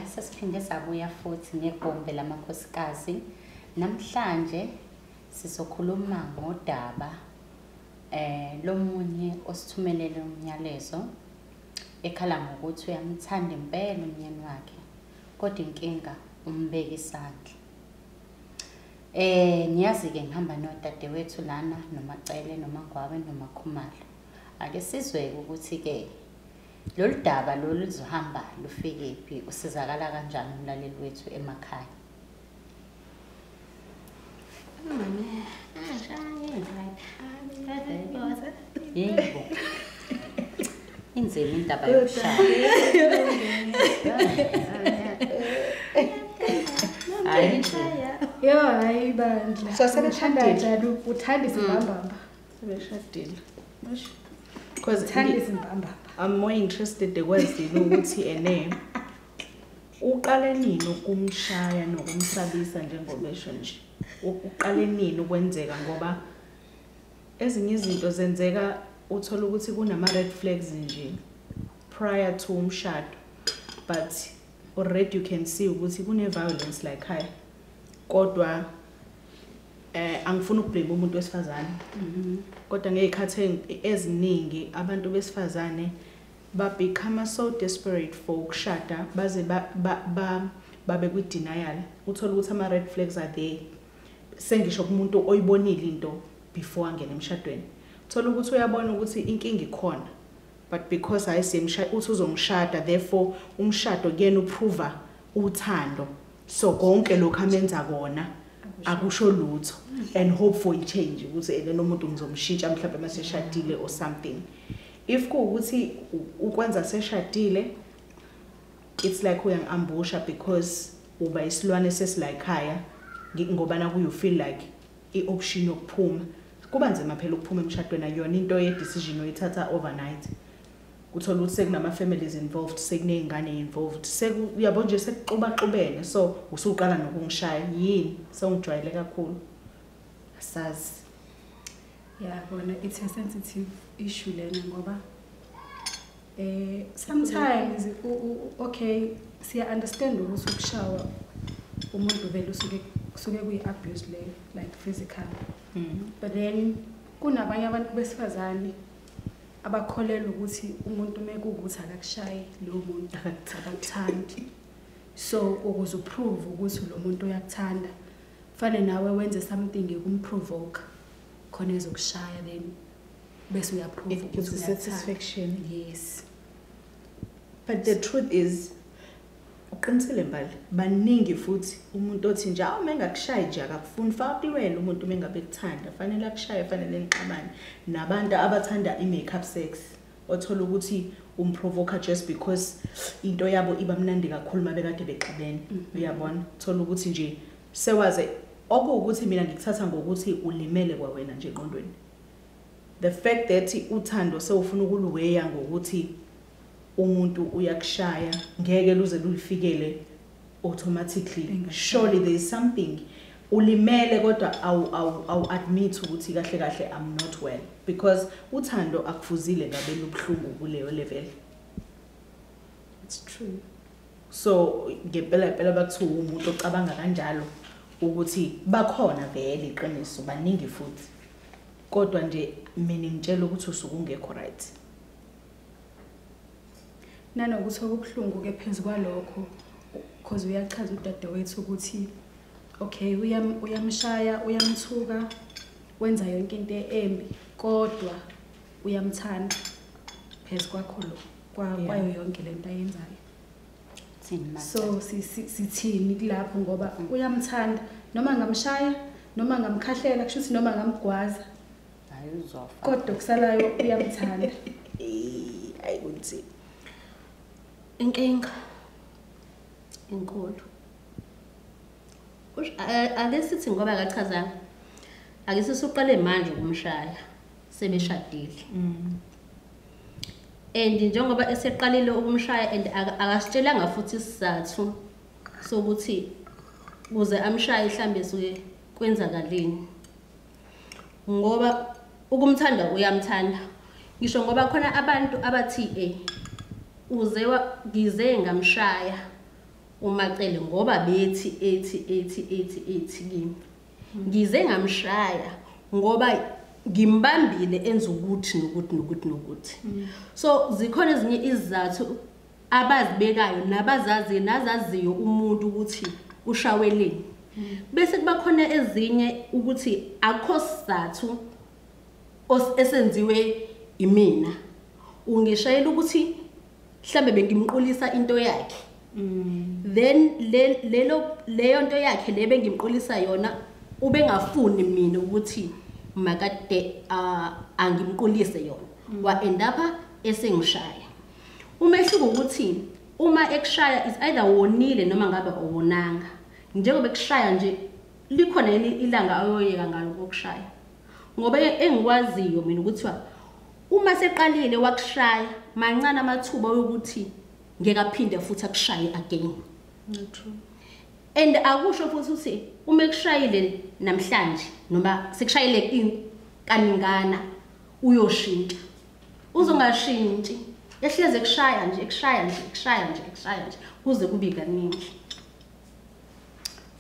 Emakhaya sesiphinde sabuya futhi negombe lamakhosikazi. Namhlanje sizokhuluma ngodaba lomunye osithumelele umyalezo ekhala ngokuthi uyamthanda impela umyeni wakhe, kodwa inkinga umbeka isandla. Niyazi-ke ngihamba nodadewethu lana noMacele noMangwabe noMakhumalo. Ake sizwe-ke ukuthi-ke lolu daba lolu luzohamba lufikephi, usizakala kanjani umlaleli wethu emakhaya. Yebo. Inzima indaba yokushaya. Hayi. Yo, hayi bandla. So sebeshadile. Uthanda isimbambamba. Sebeshadile. Because uthanda isimbambamba. I'm more interested ekwazini ukuthi ene uqale nini ukumshaya nokumsabisa njengobesho nje. Uqale nini ukwenzeka, ngoba ezinye izinto zenzeka uthola ukuthi kunama red flags nje prior to umshado, but already you can see ukuthi kune violence like high. Kodwa angifuni ukublame umuntu wesifazane. Kodwa ngezikhathi eziningi abantu besifazane ba become so desperate for ukushada baze babe kwi denial. Uthola ukuthi ama red flags are there. Sengisho kumuntu oyibonile into before angene emshadweni. Uthola ukuthi uyabona ukuthi inkinga ikhona, but because ayisiyemshada uthi uzongishada, therefore umshado kuyena uprova uthando. So konke lokho amenza kona akusho lutho, and hope for a change ukuthi ena umuntu ngizomshintsha mhlawumbe maseshadile or something. If kuwukuthi ukwenza seshadile, it's like uyangiambusha because uba isilwane sesila ekhaya, ngoba na you feel like i-option yokuphuma kuba nzima phela ukuphuma emshadweni. Ayona into ye-decision oyithatha overnight. Uthola ukuthi sekunama families involved, sekuney'ngane involved, uyabo nje sekuxubaxubene, so usuqala nokungishaya yini sewungijwayele kakhulu. Asazi. Yeah, bona it's a sensitive issue lena, ngoba sometimes okay, siya understand ukuthi ukushawa umuntu vele usuke kusuke kuyi-abuse leyo, like physical. But then kunabanye abantu besifazane abakholelwa ukuthi umuntu mekuwukuthi akakushayi lo muntu akakuthandi. So ukuze uprove ukuthi lo muntu uyakuthanda, kufanele nawe wenze something ekumprovoke khona ezokushaya, then bese uyaprove ukuthi satisfaction. Yes. But the truth is, uqinisile mbali, baningi futhi umuntu othi nje awu mengakushayi nje akakufuni, faka kulwela umuntu mengabe kuthanda, fanele akushaye, fanele nixabane. Nabantu abathanda i-makeup sex, othola ukuthi umprovoker just because into yabo iba mnandi kakhulu mabekade bexabene. Uyabona, uthola ukuthi nje sewaze okuwukuthi mina ngikuthatha ngokuthi ulimele kwawena nje engqondweni. The fact that uthando sewufuna ukuluweya ngokuthi umuntu uyakushaya ngeke luze lulifikele automatically. Surely there is something ulimele, kodwa awu admit ukuthi kahle kahle I'm not well, because uthando akufuzile ngabe lubuhlungu kuleyo level. It's true. So ngempela impela bakuthiwa umuntu ocabanga kanjalo ukuthi bakhona vele iqiniso baningi futhi, kodwa nje mina ngitshela ukuthi usuke ungekho right. Nanokuthi okubuhlungu ke phezu kwalokho, because uyachaza udadewethu ukuthi okay, uyamshaya, uyamthuka, wenza yonke into embi, kodwa uyamthanda phezu kwakho lo kwayo yonke lento ayenzayo. So sithini kulapho, ngoba uyamthanda noma ngamshaya noma ngamkhahlela, kusho ukuthi noma ngamgwaza, kodwa kusalayo uyamthanda. Ayi kunzima. Inkinga inkulu. Ake sithi ngoba akachazanga, ake sisuqale manje ukumshaya sebeshadile. And njengoba eseqalile ukumshaya and akasitshelanga futhi isizathu sokuthi ukuze amshaye mhlambe suke kwenzakaleni, ngoba ukumthanda uyamthanda. Ngisho ngoba khona abantu abathi uze ngize ngamshaya uMacele ngoba bethi ethi ethi ethi ethi kimi. Ngize ngamshaya ngoba ngimbambile enza ukuthi nokuthi nokuthi nokuthi. So zikhona ezinye izizathu abazibekayo nabazaziyo nazaziyo umuntu ukuthi ushaweleni. Bese kuba khona ezinye ukuthi akho sizathu esenziwe imina. Ungishayela ukuthi mhlambe bengimqolisa into yakhe. Then lelo leyo nto yakhe le bengimqolisa yona ubengafuni mina ukuthi makade angimqolise yona. Wa end up esengishaya. Umehluko ukuthi uma ekushaya is either wonile noma ngabe awonanga. Njengoba ekushaya nje likhona yini ilanga ayoyeka ngalo ukushaya. Ngoba engikwaziyo mina ukuthi uma seqalile wakushaya mancane amathuba yokuthi ngeke aphinde futhi akushaye again. True. And akusho futhi ukuthi uma ekushayile namhlanje noma sekushayile kaningana uyoshintsha. Uzongashintshi. Ehleze ekushaya nje, ekushaya nje, ekushaya nje, ekushaya nje kuze kube kaningi.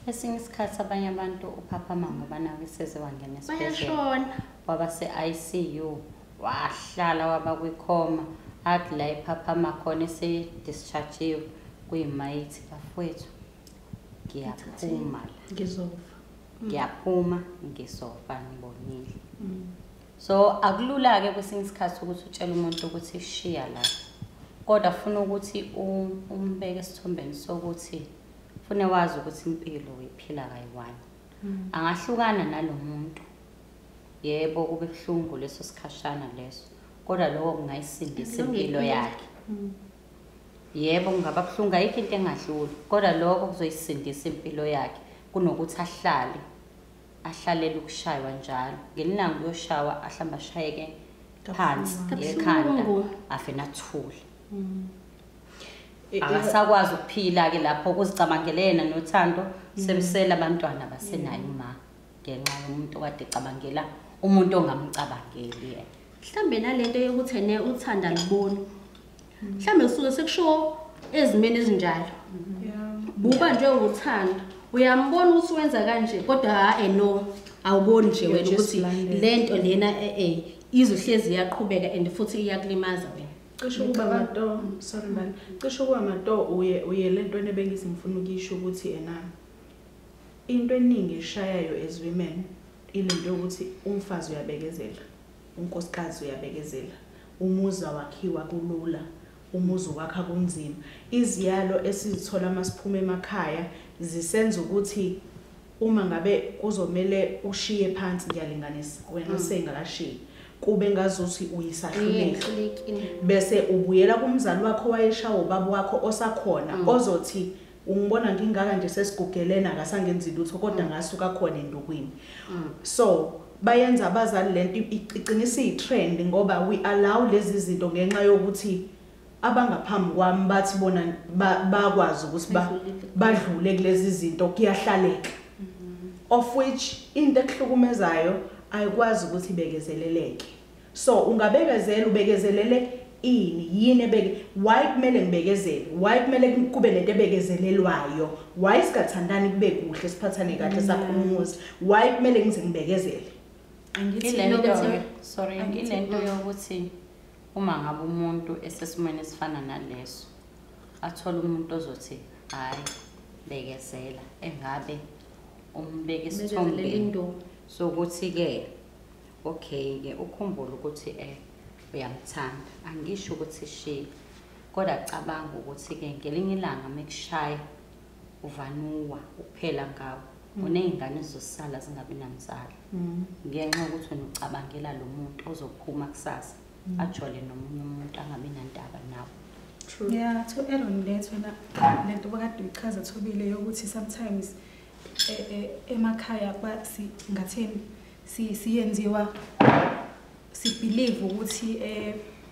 Esinye isikhathi abanye abantu uphaphama ngoba nawe seze wangena esibhedlela. Bayashona. Waba se-ICU, wahlala waba kwikhoma, athi la iphaphama khona ese-discharge-iwe kuyimayithi bafowethu. Ngiyaphuma la. Ngizofa. Ngiyaphuma ngizofa ngibonile. So akulula-ke kwesinye isikhathi ukuthi utshele umuntu ukuthi shiya la. Kodwa funa ukuthi umbeke esithombeni sokuthi fune wazi ukuthi impilo uyiphila kayi-one. Angahlukana nalo muntu. Yebo kube buhlungu leso sikhashana leso. Kodwa lokho kungayisindisa impilo yakhe. Yebo kungaba buhlungu, ayikho into engadluli. Kodwa lokho kuzoyisindisa impilo yakhe kunokuthi ahlale ahlalele ukushaywa njalo. Ngelilanga uyoshawa ahlamba ashayeke phansi ekhanda afe nathule. Akasakwazi ukuphila ke lapho kuzicabangele yena nothando sebesela abantwana basenayo uma ngenxa yomuntu okade ecabangela umuntu ongamcabangeli yena. Mhlambe nalento yokuthi ene uthanda libona. Mhlambe kusuke sekusho ezimeni ezinjalo. Buba nje uthando. Uyambona ukuthi wenza kanje kodwa ha no awuboni nje wena ukuthi lento lena izohlezi iyaqhubeka and futhi iyakulimaza wena. Cishe ukuba mato, sorry man. Cishe ukuba mato uye lento ebengithi ngifuna ukuyisho ukuthi ena into eningi eshayayo as women ilento yokuthi umfazi uyabekezela, unkosikazi uyabekezela, umuzi wakhiwa kulula, umuzi wakha kunzima. Iziyalo esizithola masiphume emakhaya zisenza ukuthi uma ngabe kuzomele ushiye phansi ngiyalinganisa wena usengakashiyi kube ngazuthi uyisahluleki bese ubuyela kumzali wakho wayeshawa ubaba wakho osakhona ozothi ungibona ngingaka nje sesigugelena akasangenzi lutho kodwa ngasuka khona endukwini. So bayenza abazali lento iqinisa i-trend ngoba we allow lezi zinto ngenxa yokuthi abangaphambi kwami bathi bona bakwazi ukuthi badlule kulezi zinto kuyahlaleka. Of which into ekuhlukumezayo ayikwazi ukuthi ibekezeleleke. So ungabekezela ubekezelele ini yini ebeke why kumele ngibekezele, why kumele kube nento ebekezelelwayo, why singathandani kube kuhle siphathane kahle sakhumuza, why kumele ngize ngibekezele. Angithi sorry ngilento yokuthi uma ngabe umuntu esesimweni esifana naleso athola umuntu ozothi hayi bekezela engabe umbeke isithombeni sokuthi ke okay ke ukhumbule ukuthi uyamthanda, angisho ukuthi shiya kodwa cabanga ukuthi ke ngelinye ilanga mekushaya uvanuwa uphela ngawo unezingane ezizosala zingabi namzali ngenxa yokuthi wena ucabangela lo muntu ozophuma kusasa ajole nomunye umuntu angabi nandaba nawo. True. Yeah, to add on that wena lento bakade uyichaza Thobile yokuthi sometimes emakhaya ngatheni siyenziwa si believe ukuthi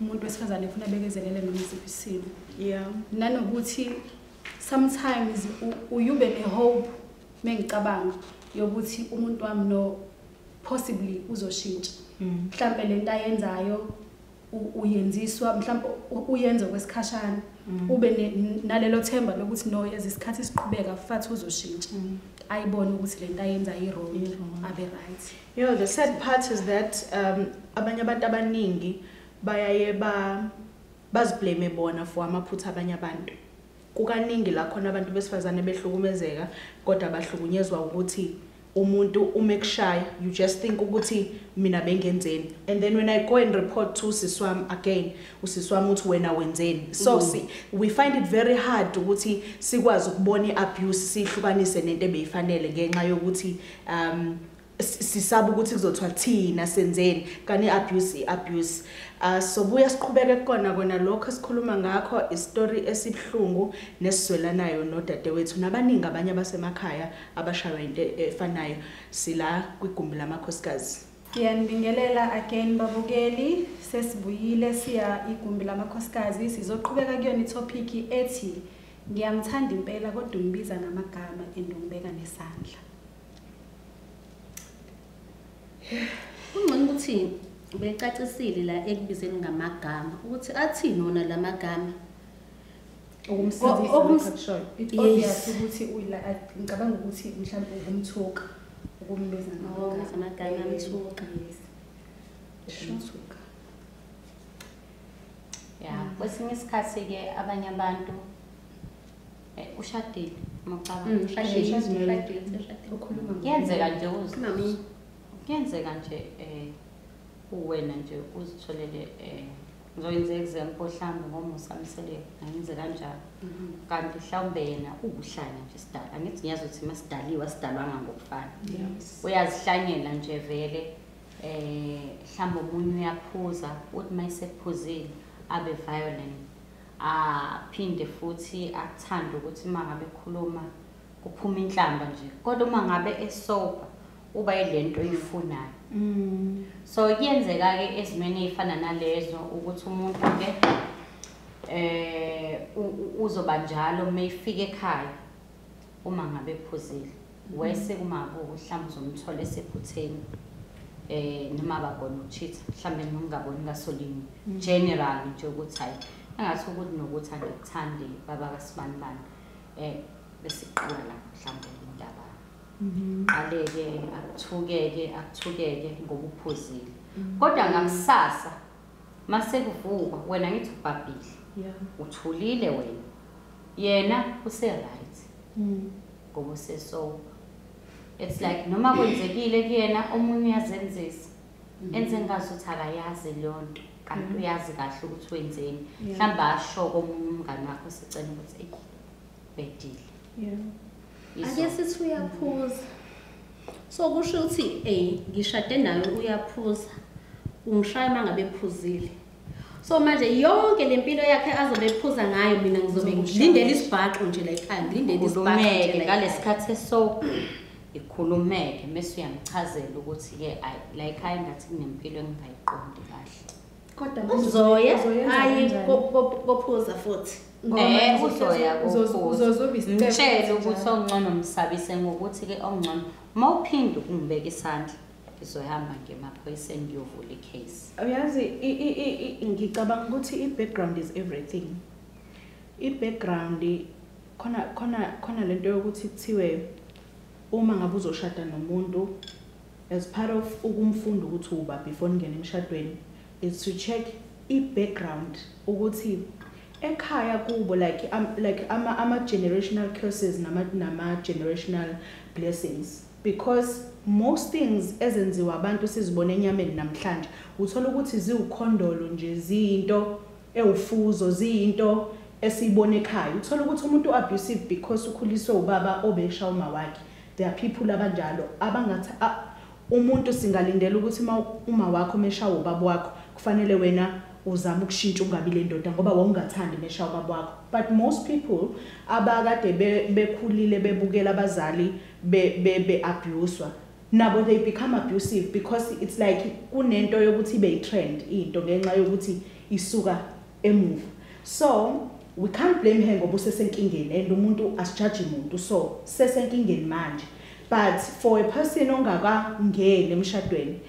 umuntu wesifazane ufuna bekezelele noma isiphi isimo. Yeah. Nanokuthi sometimes uyube ne hope mengicabanga yokuthi umuntu wami no possibly uzoshintsha. Mhlambe lento ayenzayo uyenziswa mhlambe uyenza kwesikhashana Ube nalelo themba lokuthi no isikhathi siqhubeka futhi uzoshintsha. Ayibone ukuthi lento ayenza i-wrong, abe right. You know, the sad part is that abanye abantu abaningi bayaye baziblame bona for amaphutha abanye abantu. Kukaningi la khona abantu besifazane behlukumezeka kodwa bahlukunyezwa ukuthi umuntu uma ekushaya you just think ukuthi mina bengenzeni, and then when I go and report to usisi again, usisi wami uthi wena wenzeni. So see, we find it very hard ukuthi sikwazi ukubona iabuse sihlukanise nento ebeyifanele ngenxa yokuthi sisaba ukuthi kuzothiwa thina senzeni kanti abuse. So buya siqhubeke kukona kona lokho esikhuluma ngakho, istory esibhlungu nesizwelanayo nodadewethu nabaningi abanye abasemakhaya abashaywa into efanayo. Sila kwigumbi lamakhosikazi. Siyanibingelela again babukeli, sesibuyile siya igumbi lamakhosikazi. Sizoqhubeka kuyona itopic ethi ngiyamthanda impela kodwa ungibiza ngamagama endongibeka nesandla. Kungcono ukuthi becacisile la ekubizeni ngamagama ukuthi athini wona lamagama. Ukumsindisa. It's obvious ukuthi ngicabanga ukuthi mhlawumbe ukumthuka ukumbiza ngamagama amthuka. Yes. Yeah, kwesinye isikhathi ke abanye abantu ushadile umcabanga. Ushadile. Ukhuluma. Kuyenzeka nje kuyenzeka nje uwena nje uzitholele ngizoyenza example mhlawumbe ngoMusa Mseleku ngenze kanjalo. Kanti mhlawumbe yena ubuhlanya nje sidala. Angithi ngiyazi ukuthi masidaliwa sidalwanga ngokufana. Uyazihlanyela nje vele mhlawumbe omunye uyaphuza uthi mayisephuzile abe violent. Aphinde futhi akuthande ukuthi uma ngabe ekhuluma kuphuma inhlamba nje. Kodwa uma ngabe esober uba yilento oyifunayo. So kuyenzeka ke ezimeni ezifana nalezo ukuthi umuntu ke uzoba njalo mayifika ekhaya uma ngabe ephuzile. Wese uma mhlawumbe uzomthola esephutheni noma babona ukuchitha mhlawumbe ningaboni ngasolinye general nje ukuthi hayi engathi ukuthi nokuthi angikuthandi baba kaSibanibani bese iqala la mhlawumbe indaba. Qaleke akuthukeke ngoba uphuzile. Kodwa ngakusasa mase kuvukwa wena ngithi ubhabhile. Uthulile wena. Yena use right. Ngoba useso. It's like noma kwenzekile kuyena omunye uyazenzisa. Enze ngazuthi akayazi leyo nto kanti uyazi kahle ukuthi wenzeni. Mhlawumbe asho komunye umngane wakho sicela ukuthi ebhedile. Ake sithi uyaphuza. So kusho ukuthi ngishade nawe uyaphuza. Ungishaya mangabe ephuzile. So manje yonke lempilo yakhe azobe ephuza ngayo mina ngizobe ngilindele isibhaxo nje la ekhaya, ngilindele isibhaxo nje ngalesikhathi so ikhulumeke mase uyamchazela ukuthi ke la ekhaya ngathi kunempilo engingayiqondi kahle. Kodwa uzoya ayi kophuza futhi. Uzoya uzozobisicela ukuthi ongcono msabise ngokuthi ke ongcono uma uphinda ukungibeka isandla ngizohamba ngemaphoyiseni ngiyovula icase. Uyazi ngicabanga ukuthi i-background is everything. I-background khona lento yokuthi kuthiwe uma ngabe uzoshada nomuntu as part of ukumfunda ukuthi uba before ningena emshadweni is to check i-background ukuthi ekhaya kubo like ama generational curses nama generational blessings, because most things ezenziwa abantu sizibone enyameni namhlanje uthola ukuthi ziwukhondolo nje, ziyinto ewufuzo, ziyinto esiyibone ekhaya. Uthola ukuthi umuntu abusive because ukhuliswe ubaba obesha uma wakhe. There are people abanjalo abangathi umuntu singalindela ukuthi uma wakho mesha ubaba wakho kufanele wena uzama ukushintsha ungabi le ndoda ngoba wawungathandi mesha ubaba wakho. But most people abakade bekhulile bebukela abazali be-abuswa nabo they become abusive because it's like kunento yokuthi ibe i-trend into ngenxa yokuthi isuka emuva. So we can't blame her ngoba usesenkingeni and umuntu asijaji umuntu, so sesenkingeni manje. But for a person ongakangeni emshadweni